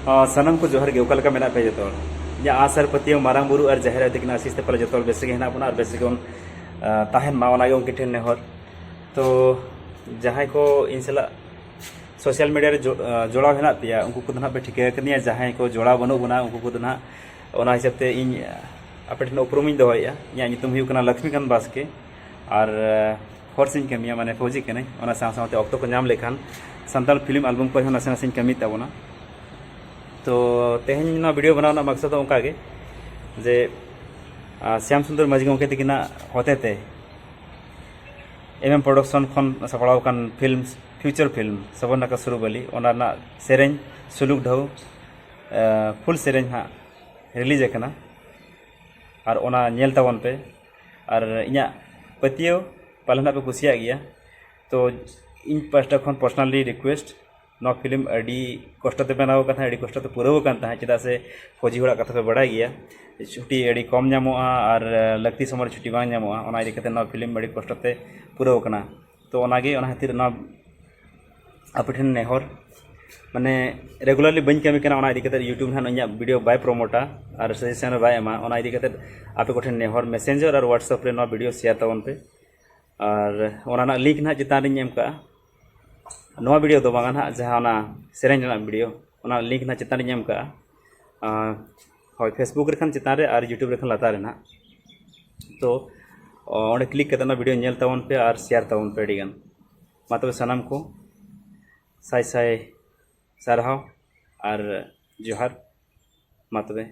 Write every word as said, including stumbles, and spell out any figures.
ᱥᱟᱱᱟᱢ ᱠᱚ ᱡᱚᱦᱟᱨ ᱜᱮ᱾ ᱚᱠᱟ ᱞᱮᱠᱟ ᱢᱮᱱᱟᱜ ᱯᱮᱭᱟ ᱡᱚᱛᱚ ᱦᱚᱲ? ᱤᱧᱟᱹᱜ ᱟᱥ ᱟᱨ ᱯᱟᱹᱛᱭᱟᱹᱣ ᱢᱟᱨᱟᱝ ᱵᱩᱨᱩ ᱟᱨ ᱡᱟᱦᱮᱨ ᱟᱭᱳ ᱛᱟᱹᱠᱤᱱ ᱟᱥᱤᱥ ᱛᱮ ᱯᱟᱞᱮ ᱡᱚᱛᱚ ᱦᱚᱲ ᱵᱮᱥ ᱨᱮᱜᱮ ᱦᱮᱱᱟᱜ ᱵᱚᱱᱟ ᱟᱨ ᱵᱮᱥ ᱨᱮᱜᱮ ᱵᱚᱱ ᱛᱟᱦᱮᱱ ᱢᱟ, ᱚᱱᱟᱜᱮ ᱩᱱᱠᱤᱱ ᱴᱷᱮᱱ ᱱᱮᱦᱚᱨ᱾ ᱛᱚ ᱡᱟᱦᱟᱸᱭ ᱠᱚ ᱤᱧ ᱥᱟᱞᱟᱜ ᱥᱳᱥᱟᱞ ᱢᱤᱰᱤᱭᱟ ᱨᱮ ᱡᱚᱲᱟᱣ ᱦᱮᱱᱟᱜ ᱯᱮᱭᱟ, ᱩᱱᱠᱩ ᱠᱚᱫᱚ ᱱᱟᱦᱟᱜ ᱯᱮ ᱴᱷᱤᱠᱟᱹ ᱟᱠᱟᱫᱤᱧᱟ᱾ ᱡᱟᱦᱟᱸᱭ ᱠᱚ ᱡᱚᱲᱟᱣ ᱵᱟᱹᱱᱩᱜ ᱵᱚᱱᱟ, ᱩᱱᱠᱩ ᱠᱚᱫᱚ ᱱᱟᱦᱟᱜ ᱚᱱᱟ ᱦᱤᱥᱟᱹᱵ ᱛᱮ ᱤᱧ ᱟᱯᱮ ᱴᱷᱮᱱ ᱩᱯᱨᱩᱢᱤᱧ ᱫᱚᱦᱚᱭᱮᱫᱼᱟ᱾ ᱤᱧᱟᱹᱜ ᱧᱩᱛᱩᱢ ᱦᱩᱭᱩᱜ ᱠᱟᱱᱟ ᱞᱚᱠᱥᱢᱤᱠᱟᱱᱛ ᱵᱟᱥᱠᱮ᱾ ᱟᱨ ᱦᱚᱨᱥᱤᱧ ᱠᱟᱹᱢᱤᱭᱟ, ᱢᱟᱱᱮ ᱯᱷᱳᱡᱤ ᱠᱟᱹᱱᱟᱹᱧ᱾ ᱚᱱᱟ ᱥᱟᱶ ᱥᱟᱶᱛᱮ ᱚᱠᱛᱚ ᱠᱚ ᱧᱟᱢ ᱞᱮᱠᱷᱟᱱ ᱥᱟᱱᱛᱟᱲ ᱯᱷᱤᱞᱢ ᱟᱞᱵᱚᱢ ᱠᱚᱨᱮ ᱦᱚᱸ ᱱᱟᱥᱮ ᱱᱟᱥᱮᱧ ᱠᱟᱹᱢᱤ ᱛᱟᱵᱚᱱᱟ᱾ ᱛᱚ ᱛᱮᱦᱮᱧ ᱱᱚᱣᱟ ᱵᱷᱤᱰᱤᱭᱳ ᱵᱮᱱᱟᱣ ᱨᱮᱱᱟᱜ ᱢᱟᱠᱥᱚᱫ ᱫᱚ ᱚᱱᱠᱟ ᱜᱮ, ᱡᱮ ᱥᱭᱟᱢ ᱥᱩᱱᱫᱚᱨ ᱢᱟᱹᱡᱷᱤ ᱜᱚᱢᱠᱮ ᱛᱟᱹᱠᱤᱱᱟᱜ ᱦᱚᱛᱮ ᱛᱮ ᱮᱢ ᱮᱢ ᱯᱨᱚᱰᱟᱠᱥᱚᱱ ᱠᱷᱚᱱ ᱥᱟᱯᱲᱟᱣ ᱟᱠᱟᱱ film, future film Subarnarekha Surubali, ᱚᱱᱟ ᱨᱮᱱᱟᱜ ᱥᱮᱨᱮᱧ ᱥᱩᱞᱩᱠ ᱰᱷᱟᱹᱣ, ᱯᱷᱩᱞ ᱥᱮᱨᱮᱧ ᱦᱟᱸᱜ ᱨᱤᱞᱤᱡᱽ ᱟᱠᱟᱱᱟ᱾ ᱟᱨ ᱚᱱᱟ ᱧᱮᱞ ᱛᱟᱵᱚᱱ ᱯᱮ᱾ ᱟᱨ ᱤᱧᱟᱹᱜ ᱯᱟᱹᱛᱭᱟᱹᱣ ᱯᱟᱞᱮ ᱱᱟᱜ ᱯᱮ ᱠᱩᱥᱤᱭᱟᱜ ᱜᱮᱭᱟ᱾ ᱛᱚ ᱤᱧ ᱯᱟᱦᱴᱟ ᱠᱷᱚᱱ ᱯᱟᱨᱥᱚᱱᱟᱞᱤ ᱨᱤᱠᱩᱭᱮᱥᱴ, ᱱᱚᱣᱟ ᱯᱷᱤᱞᱢ ᱟᱹᱰᱤ ᱠᱚᱥᱴᱚ ᱛᱮ ᱵᱮᱱᱟᱣ ᱟᱠᱟᱱ ᱛᱟᱦᱮᱸᱫ, ᱟᱹᱰᱤ ᱠᱚᱥᱴᱚ ᱛᱮ ᱯᱩᱨᱟᱹᱣ ᱟᱠᱟᱱ ᱛᱟᱦᱮᱸᱫ, ᱪᱮᱫᱟᱜ ᱥᱮ ᱯᱷᱳᱡᱤ ᱦᱚᱲᱟᱜ ᱠᱟᱛᱷᱟ ᱯᱮ ᱵᱟᱲᱟᱭ ᱜᱮᱭᱟ, ᱪᱷᱩᱴᱤ ᱟᱹᱰᱤ ᱠᱚᱢ ᱧᱟᱢᱚᱜᱼᱟ ᱟᱨ ᱞᱟᱹᱠᱛᱤ ᱥᱚᱢᱚᱭ ᱨᱮ ᱪᱷᱩᱴᱤ ᱵᱟᱝ ᱧᱟᱢᱚᱜᱼᱟ᱾ ᱚᱱᱟ ᱤᱫᱤ ᱠᱟᱛᱮ ᱱᱚᱣᱟ ᱯᱷᱤᱞᱢ ᱟᱹᱰᱤ ᱠᱚᱥᱴᱚ ᱛᱮ ᱯᱩᱨᱟᱹᱣ ᱟᱠᱟᱱᱟ᱾ ᱛᱚ ᱚᱱᱟᱜᱮ, ᱚᱱᱟ ᱠᱷᱟᱹᱛᱤᱨ ᱱᱚᱣᱟ ᱟᱯᱮ ᱴᱷᱮᱱ ᱱᱮᱦᱚᱨ, ᱢᱟᱱᱮ ᱨᱮᱜᱩᱞᱟᱨᱞᱤ ᱵᱟᱹᱧ ᱠᱟᱹᱢᱤ ᱠᱟᱱᱟ, ᱚᱱᱟ ᱤᱫᱤ ᱠᱟᱛᱮ ᱭᱩᱴᱩᱵᱽ ᱱᱟᱦᱟᱜ ᱤᱧᱟᱹᱜ ᱵᱷᱤᱰᱤᱭᱳ ᱵᱟᱭ ᱯᱨᱚᱢᱳᱴᱟ ᱟᱨ ᱥᱟᱡᱮᱥᱚᱱ ᱦᱚᱸ ᱵᱟᱭ ᱮᱢᱟ᱾ ᱚᱱᱟ ᱤᱫᱤ ᱠᱟᱛᱮ ᱟᱯᱮ ᱠᱚᱴᱷᱮᱱ ᱱᱮᱦᱚᱨ, ᱢᱮᱥᱮᱧᱡᱟᱨ ᱟᱨ ᱣᱟᱴᱥᱮᱯ ᱨᱮ ᱱᱚᱣᱟ ᱵᱷᱤᱰᱤᱭᱳ ᱥᱮᱭᱟᱨ ᱛᱟᱵᱚᱱ ᱯᱮ᱾ ᱟᱨ ᱚᱱᱟ ᱨᱮᱱᱟᱜ ᱞᱤᱝᱠ ᱱᱟᱦᱟᱜ ᱪᱮᱛᱟᱱ ᱨᱤᱧ ᱮᱢ ᱠᱟᱜᱼᱟ᱾ ᱱᱚᱣᱟ ᱵᱷᱤᱰᱤᱭᱳ ᱫᱚ ᱵᱟᱝᱟ ᱱᱟᱦᱟᱜ, ᱡᱟᱦᱟᱸ ᱚᱱᱟ ᱥᱮᱨᱮᱧ ᱨᱮᱱᱟᱜ ᱵᱷᱤᱰᱤᱭᱳ, ᱚᱱᱟ ᱞᱤᱝᱠ ᱱᱟᱦᱟᱜ ᱪᱮᱛᱟᱱ ᱨᱤᱧ ᱮᱢ ᱠᱟᱜᱼᱟ᱾ ᱟᱨ ᱦᱳᱭ, ᱯᱷᱮᱥᱵᱩᱠ ᱨᱮ ᱠᱷᱟᱱ ᱪᱮᱛᱟᱱ ᱨᱮ ᱟᱨ ᱭᱩᱴᱩᱵᱽ ᱨᱮ ᱠᱷᱟᱱ ᱞᱟᱛᱟᱨ ᱨᱮ ᱱᱟᱦᱟᱜ᱾ ᱛᱚ ᱚᱸᱰᱮ ᱠᱞᱤᱠ ᱠᱟᱛᱮ ᱚᱱᱟ ᱵᱷᱤᱰᱤᱭᱳ ᱧᱮᱞ ᱛᱟᱵᱚᱱ ᱯᱮ ᱟᱨ ᱥᱮᱭᱟᱨ ᱛᱟᱵᱚᱱ ᱯᱮ ᱟᱹᱰᱤᱜᱟᱱ᱾ ᱢᱟ ᱛᱚᱵᱮ ᱥᱟᱱᱟᱢ ᱠᱚ ᱥᱟᱭ ᱥᱟᱭ ᱥᱟᱨᱦᱟᱣ ᱟᱨ ᱡᱚᱦᱟᱨ᱾ ᱢᱟ ᱛᱚᱵᱮ